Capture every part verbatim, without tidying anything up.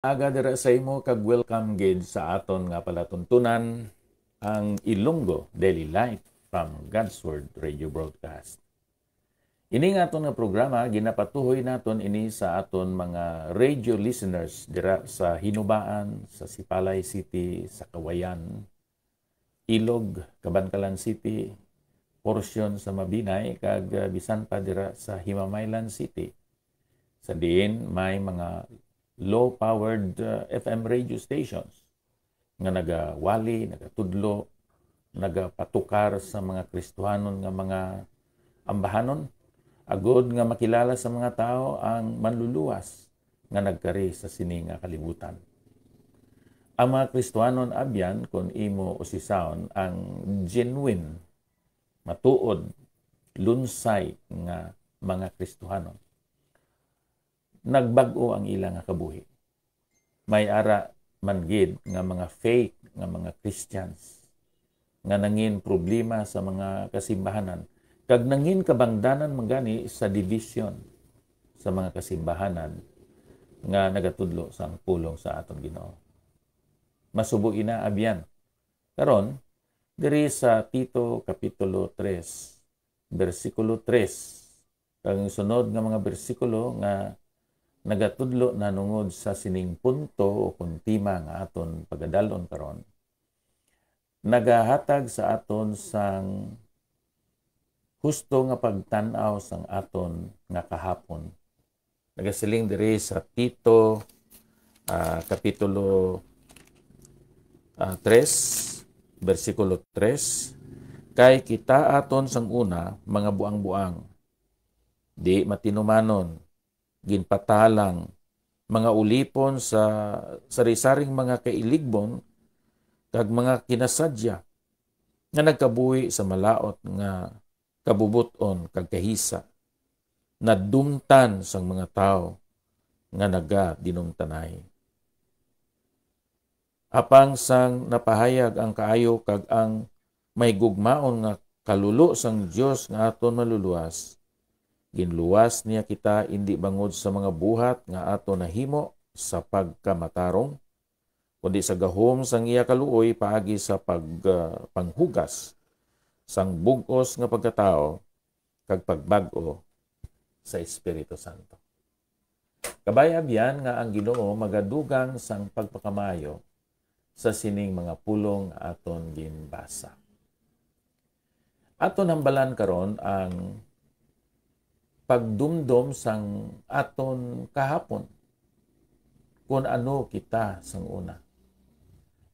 Aga dira sa imo kag welcome gid sa aton nga palatuntunan, ang Ilonggo Daily Life from God's Word Radio Broadcast. Ini nga aton nga programa, ginapatuhoy naton ini sa aton mga radio listeners dira sa Hinubaan, sa Sipalay City, sa Kawayan, Ilog, Kabankalan City, porsyon sa Mabinay, kag, ah, bisan pa dira sa Himamaylan City, sa diin may mga low-powered, ah, F M radio stations nga nagawali, nagatudlo, nagapatukar sa mga Kristohanon nga mga ambahanon, agod nga makilala sa mga tawo ang manluluwas nga nagkari sa sini nga kalibutan. Ang mga Kristohanon abyan kon imo usisahon ang genuine, matuod, lunsay nga mga Kristohanon. Nagbag-o ang ila nga kabuhi. May ara man gid nga mga fake nga mga Christians nga nangin problema sa mga kasimbahanan, kag nangin kabangdanan man gani sa division sa mga kasimbahanan nga nagatudlo sang pulong sa aton Ginoo. Masubo ina abyan. Karon, diri sa Tito Kapitulo tres, bersikulo tres, kag ang sunod nga mga bersikulo nga nagatudlo nanungod sa sining punto o kon tema nga aton pagadal-on karon, nagahatag sa aton sang husto nga pagtan-aw sang aton nga kahapon. Nagasiling diri sa Tito, ah, Kapitulo, ah, tres, bersikulo tres, "Kay kita aton sang una mga buang-buang, di matinumanon, ginpatalang, mga ulipon sa sari-saring mga kailigbon, kag mga kinasadya nga nagkabuhi sa malaut nga kabubot-on kag kahisa, nadumtan sang mga tawo nga nagadinumtanay. Apang sang napahayag ang kaayo kag ang may gugmaon nga kalulo sang Dios nga aton Manluluwas, ginluwas niya kita indi bangod sa mga buhat nga aton nahimo sa pagkamatarong, kundi sa gahom sang iya kaluoy paagi sa pag-, ah, panghugas sang bug-os nga pagkatawo kag pagbag-o sa Espiritu Santo." Kabay abyan nga ang Ginoo magadugang sang pagpakamaayo sa sining mga pulong nga aton ginbasa. Aton hambalan karon ang pagdumdom sang aton kahapon, kun ano kita sang una.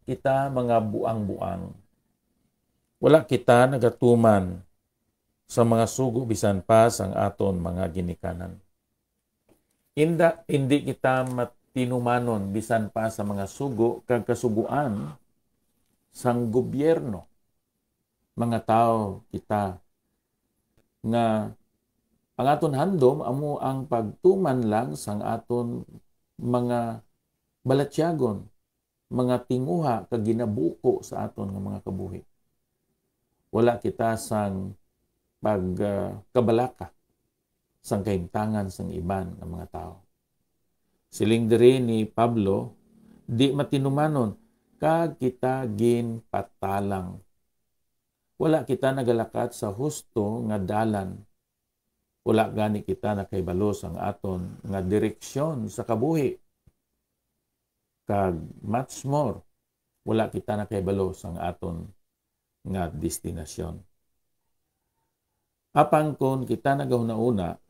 Kita mga buang-buang. Wala kita nagatuman sa mga sugo bisan pa sang aton mga ginikanan. Inda, hindi kita matinumanon bisan pa sa mga sugo kag kasugoan sang gobyerno. Mga tawo kita nga ang aton handom amo ang pagtuman lang sang aton mga balatyagon, mga tinguha kag ginabuko sa aton nga mga kabuhi. Wala kita sang pag, ah, kabalaka sang kahimtangan sang iban nga mga tawo. Siling diri ni Pablo, "Di matinumanon, kag kita ginpatalang." Wala kita nagalakat sa husto nga dalan. Wala gani kita nakahibalo sang aton nga direksyon sa kabuhi. Kag much more, wala kita nakahibalo sang aton nga destinasyon. Apang kon kita nagahunahuna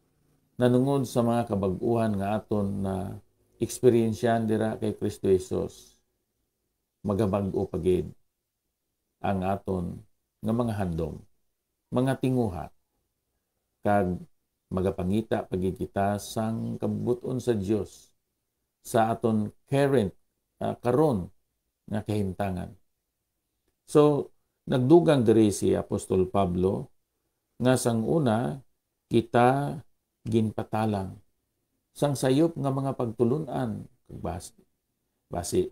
nanungod sa mga kabag-uhan nga aton na eksperyensyahan dira kay Kristo Jesus, magabag-o pa gid ang aton nga mga handom, mga tinguha, kag magapangita pa gid kita sang kabubot-on sa Dios sa aton current, ah, karon nga kahimtangan. So, nagdugang diri si Apostol Pablo nga sang una kita ginpatalang sang sayop nga mga pagtulon-an, bas-, basi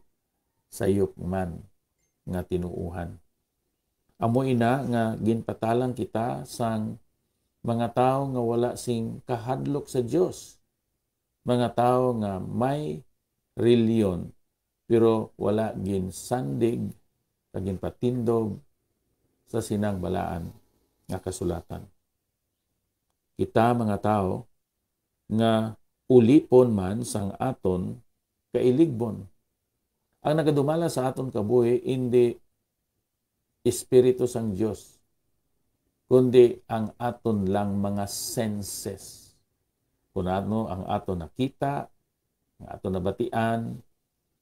sayop man nga tinuohan. Amo ina nga ginpatalang kita sang mga tawo nga wala sing kahadlok sa Dios, mga tawo nga may reliyon, pero wala ginsandig kag ginpatindog sa sinang balaan nga kasulatan. Kita, mga tawo, nga ulipon man sang aton kailigbon. Ang nagadumala sa aton kabuhi indi Espiritu sang Dios, kundi ang aton lang mga senses. Kung ano ang aton nakita, ang aton nabatian,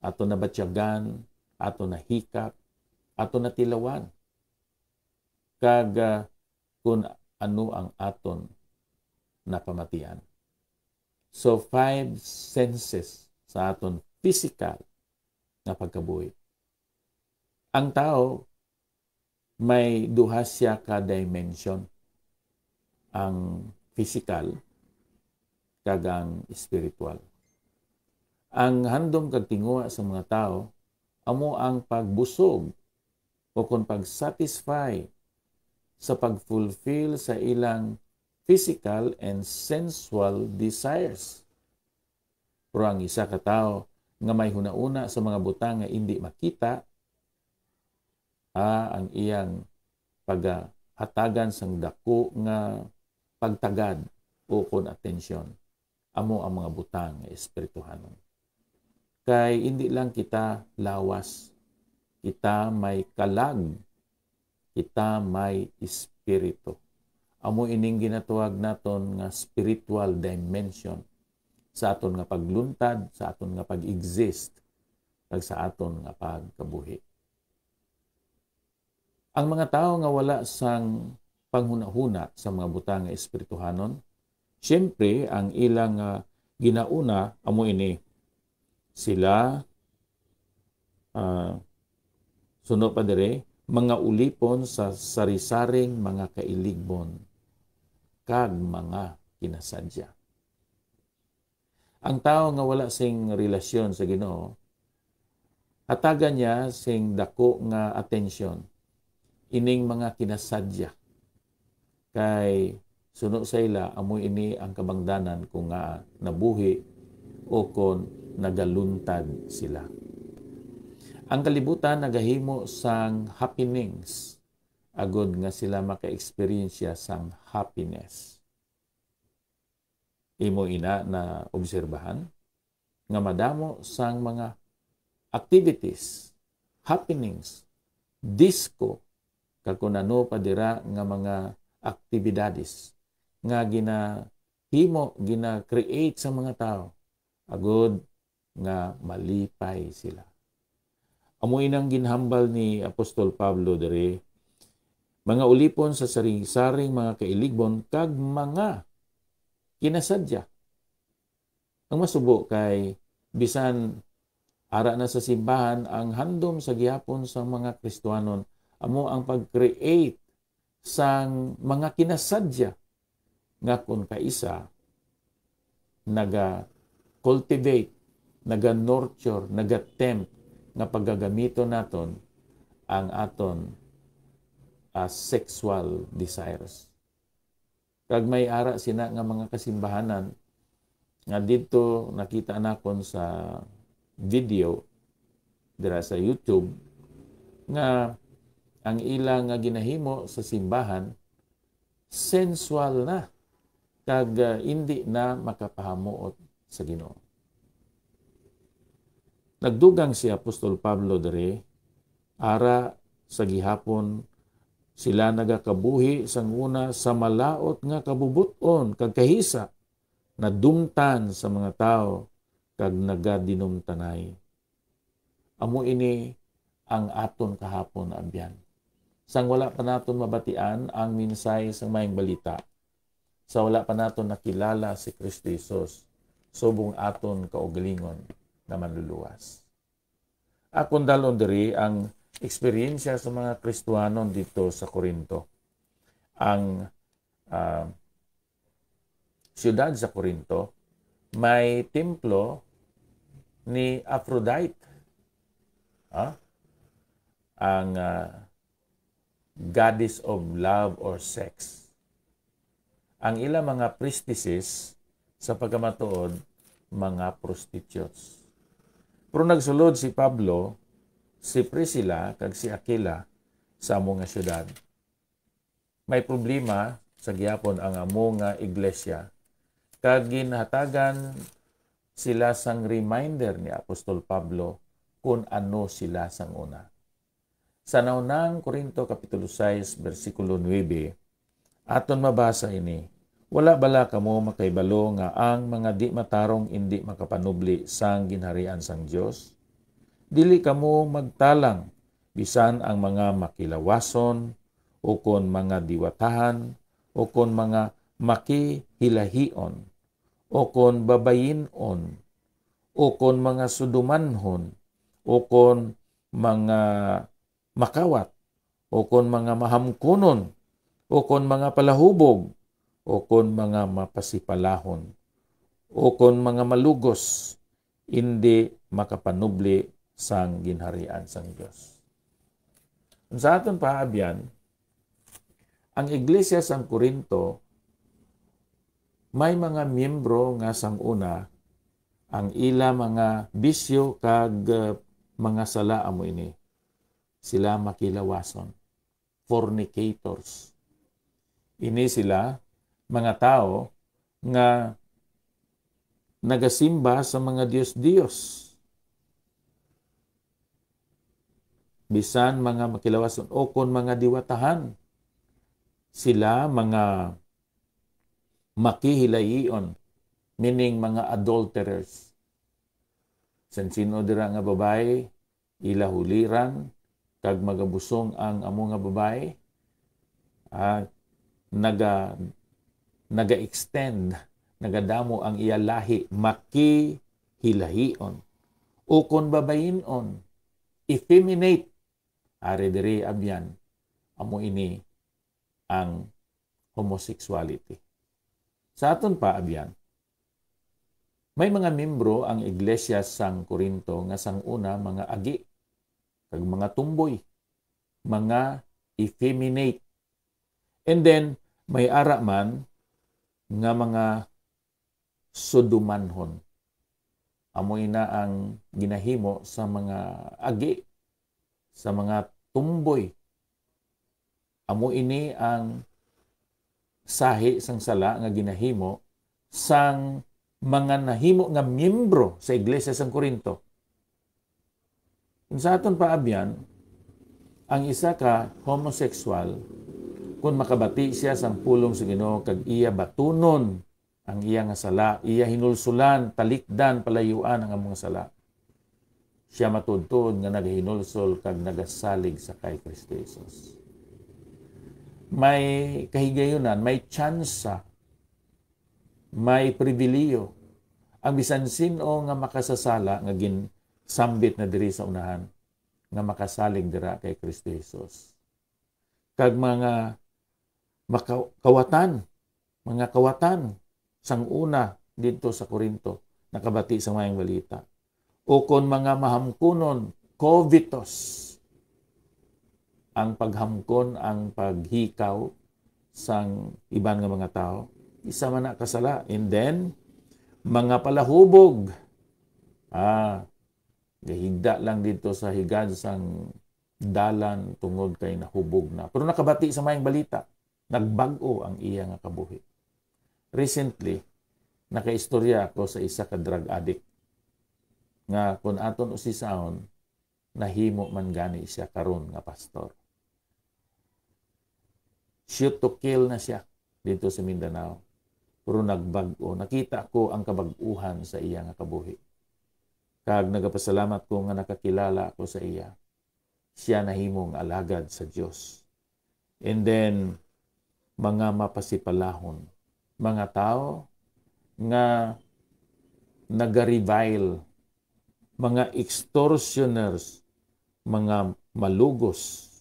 aton nabatyagan, aton nahikap, aton natilawan, kag, ah, kun ano ang aton napamatian. So, five senses sa aton physical nga pagkabuhi. Ang tawo may duha siya ka dimension, ang physical kag ang spiritual. Ang handom kag tinguha sa mga tawo amo ang pagbusog o kon pag-satisfy sa pag-fulfill sa ilang physical and sensual desires. Pero ang isa ka tawo nga may hunahuna sa mga butang nga indi makita, ah, ang iyang paghatagan sang dako nga pagtagad o kon atensyon amo ang mga butang nga espirituhanon. Kay indi lang kita lawas, kita may kalag, kita may espiritu. Amo ining ginatawag naton nga spiritual dimension sa aton nga pagluntad, sa aton nga pag-exist, kag sa aton nga pagkabuhi. Ang mga tawo nga wala sang panghunahuna sa mga butang nga espirituhanon, siyempre, ang ilang, ah, ginauna amo ini. Sila, ah, suno pa diri, mga ulipon sa sari-saring mga kailigbon kag mga kinasadya. Ang tawo nga wala sing relasyon sa Ginoo, hatagan niya sing dako nga atensyon ining mga kinasadya, kay suno sa ila, amo ini ang kabangdanan kung nga nabuhi o kon nagaluntad sila. Ang kalibutan nagahimo sang happenings agod nga sila maka-eksperyensya sang happiness. Imo ina na obserbahan nga madamo sang mga activities, happenings, disco, kag kun ano pa dira nga mga aktibidades nga ginahimo, gina-create sa mga tawo agud nga malipay sila. Amo inang ginhambal ni Apostol Pablo diri, mga ulipon sa saring-saring mga kailigbon kag mga kinasadya. Ang masubo kay bisan ara na sa simbahan, ang handom sa gihapon sa mga Kristiyanon amo ang pag-create sang mga kinasadya nga kun kaisa naga-cultivate, naga-nurture, naga-tempt nga pagagamiton naton ang aton, ah, sexual desires. Kag may ara sina nga mga kasimbahanan nga didto nakita nakon sa video dira sa YouTube nga ang ila nga ginahimo sa simbahan sensual na kag, ah, indi na makapahamuot sa Ginoo. Nagdugang si Apostol Pablo diri, ara sa gihapon sila nagakabuhi sang una sa malaut nga kabubot-on kag kahisa, nadumtan sa mga tawo kag nagadinumtanay. Amo ini ang aton kahapon, abyan. Sang wala pa naton mabatian ang mensahe sang Maayong Balita, sa wala pa naton nakilala si Kristo Jesus subong aton kaugalingon nga Manluluwas. Akon dal-on diri ang eksperyensya sa mga Kristiyanon didto sa Corinto. Ang, ah, siyudad sa Corinto may templo ni Aphrodite. Ha? Ang, ah, goddess of love or sex. Ang ila mga priestesses sa pagkamatuod, mga prostitutes. Pero nagsulod si Pablo, si Priscilla, kag si Aquila sa amo nga syudad. May problema sa gihapon ang amo nga iglesia, kag ginhatagan sila sang reminder ni Apostol Pablo kon ano sila sang una. Sa Naunang Corinto Kapitulo sais, bersikulo nuebe, aton mabasa ini, "Wala bala kamo makahibalo nga ang mga di matarong indi makapanubli sang ginharian sang Dios? Dili kamo magtalang, bisan ang mga makilawason, ukon mga diwatahan, ukon mga makihilahion, ukon babayin-on, ukon mga sudumanhon, ukon mga makawat, ukon mga mahamkunon, ukon mga palahubog, ukon mga mapasipalahon, ukon mga malugos, indi makapanubli sang ginharian sang Dios." Sa aton pa, abyan, ang iglesia sang Corinto may mga miyembro nga sang una, ang ila mga bisyo kag, uh, mga sala amo ini. Sila makilawason, fornicators. Ini sila mga tawo nga nagasimba sa mga dios-dios. Bisan mga makilawason o kon mga diwatahan, sila mga makihilahion, meaning mga adulterers. San sino dira nga babayi, ila huliran, kag magabusong ang amo nga babayi, ah, naga-, naga-extend, nagadamo ang iya lahi, makihilahion, ukon babayin-on, effeminate, ari diri abyan, amo ini ang homosexuality. Sa aton pa, abyan, may mga membro ang iglesia sang Corinto nga sang una mga agi, kag mga tumboy, mga effeminate. And then, may ara man nga mga sudumanhon. Amo ina ang ginahimo sa mga agi, sa mga tumboy. Amo ini ang sahi sang sala nga ginahimo sang mga nahimo nga miyembro sa iglesia sang Corinto. Sa aton pa, abyan, ang isa ka homosexual, kung makabati siya sang pulong sa Ginoo kag iya batunon ang iya nga sala, iya hinulsulan, talikdan, palayuan ang among sala, siya matuod-tuod nga nagahinulsol kag nagasalig sa kay Kristo Jesus. May kahigayunan, may tsansa, may pribiliyo ang bisan sin-o nga makasasala nga ginsambit na diri sa unahan, nga makasalig dira kay Kristo Jesus. Kag mga maka-, kawatan, mga kawatan sang una didto sa Corinto nakabati sa Maayong Balita, ukon mga mahamkunon, covetous, ang paghamkon, ang paghikaw sang iban nga mga tawo, isa man na kasala. And then, mga palahubog, ah, gahigda lang didto sa higad sang dalan tungod kay nahubog na. Pero nakabati sa Maayong Balita, nagbag-o ang iya nga kabuhi. Recently, nakaistorya ako sa isa ka drug addict nga kung aton usisahon, nahimo man gani siya karon nga pastor. Shoot to kill na siya dito sa Mindanao. Pero nagbag-o. Nakita ko ang kabag-uhan sa iya nga kabuhi. Kag nagapasalamat ko nga nakakilala ako sa iya. Siya nahimong alagad sa Dios. And then, mga mapasipalahon, mga tao nga nagarevile, mga extortioners, mga malugos,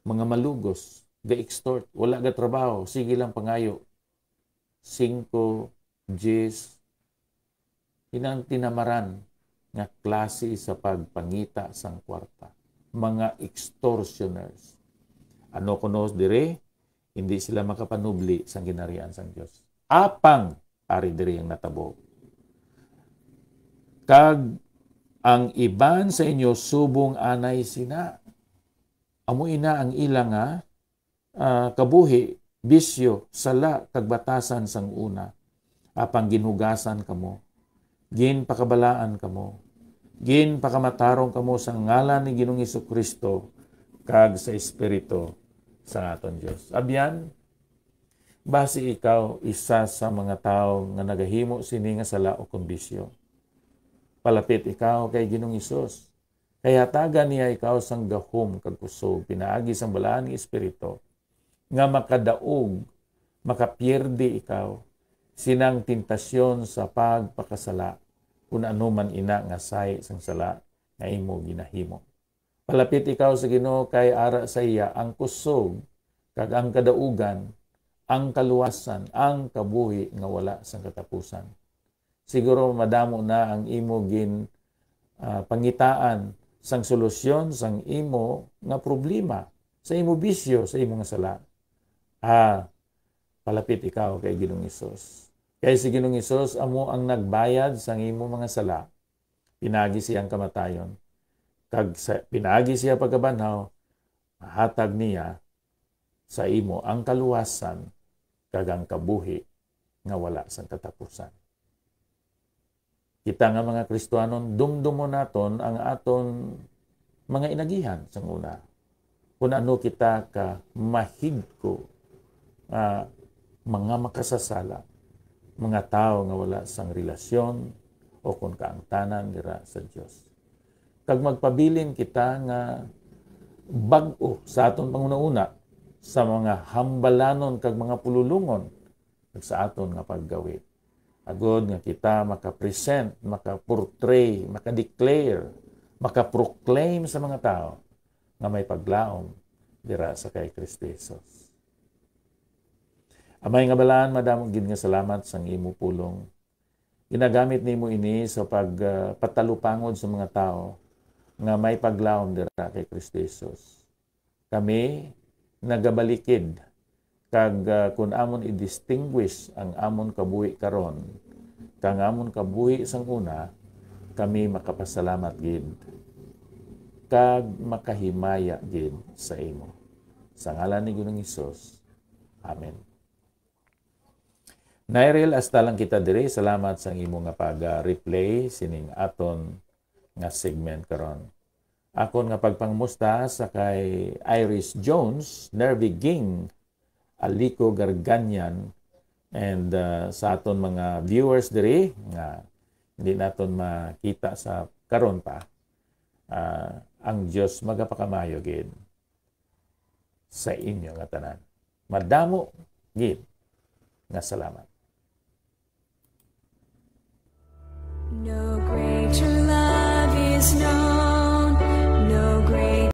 mga malugos, ga-extort, wala ga trabaho, sige lang pangayo, singko, diyes, inang tinamaran nga klase sa pagpangita sang kwarta, mga extortioners. Ano kuno diri? Hindi sila makapanubli sang ginharian sang Dios. Apang ari diri ang natabo. Kag Ang iban sa inyo subong anay sina. Amo ina ang ila nga, ah, kabuhi, bisyo, sala, kag batasan sang una. Apang ginhugasan kamo, ginpakabalaan kamo, ginpakamatarong kamo sa ngalan ni Ginoong Jesu-Cristo kag sa Espiritu sa aton Dios. Abyan, basi ikaw isa sa mga tawo nga nagahimo sini nga sala o kon bisyo. Palapit ikaw kay Ginoong Hesus, kay hatagan niya ikaw sang gahom kag kusog pinaagi sang Balaan nga Espiritu, nga makadaog, makapierde ikaw sinang tentasyon sa pagpakasala, kun ano man ina nga sahi sang sala nga imo ginahimo. Palapit ikaw sa Ginoo, kay ara sa iya ang kusog kag ang kadaugan, ang kaluwasan, ang kabuhi nga wala sang katapusan. Siguro madamo na ang imo gin, ah, pangitaan sang solusyon sang imo nga problema, sa imo bisyo, sa imo nga sala. Ah, palapit ikaw kay Ginoong Hesus. Kay si Ginoong Hesus amo ang nagbayad sang imo mga sala, pinagi siyang kamatayon, kag sa pinagi siya pagkabanhaw, mahatag niya sa imo ang kaluwasan kag ang kabuhi nga wala sang katapusan. Kita nga mga Kristiyanon, dumdumon naton ang aton mga inagihan sang una. Kung ano kita ka mahigko nga mga makasasala, mga tawo nga wala sang relasyon o kon kaangtanan dira sa Dios. Kag magpabilin kita nga bag-o sa aton panghunahuna sa mga hambalanon kag mga pululongon kag sa aton nga paggawi, agod nga kita makapresent, makaportray, makadeclare, makaproclaim sa mga tawo nga may paglaom dira sa kay Kristo Jesus. Amay nga Balaan, madamo gid nga salamat sang imo pulong. Ginagamit nimo ini sa pag, ah, patalupangod sa mga tawo nga may paglaom dira kay Kristo Jesus. Kami nagabalikid, kag, ah, kun amon i-distinguish ang amon kabuhi karon kag ang amon kabuhi sang una, kami makapasalamat gid kag makahimaya gid sa imo. Sa ngalan ni Ginoong Hesus. Amen. Nairil, hasta lang kita diri. Salamat sang imo nga pag-replay sining aton nga segment karon. Akon nga pagpangumusta sa kay Iris Jones, Nervy Ging, Aliko Garganyan, and, uh, sa aton mga viewers diri nga hindi naton makita sa karon pa. Uh, ang Dios magapakamayo gid sa inyo nga tanan. Madamo gid nga salamat. No greater love is no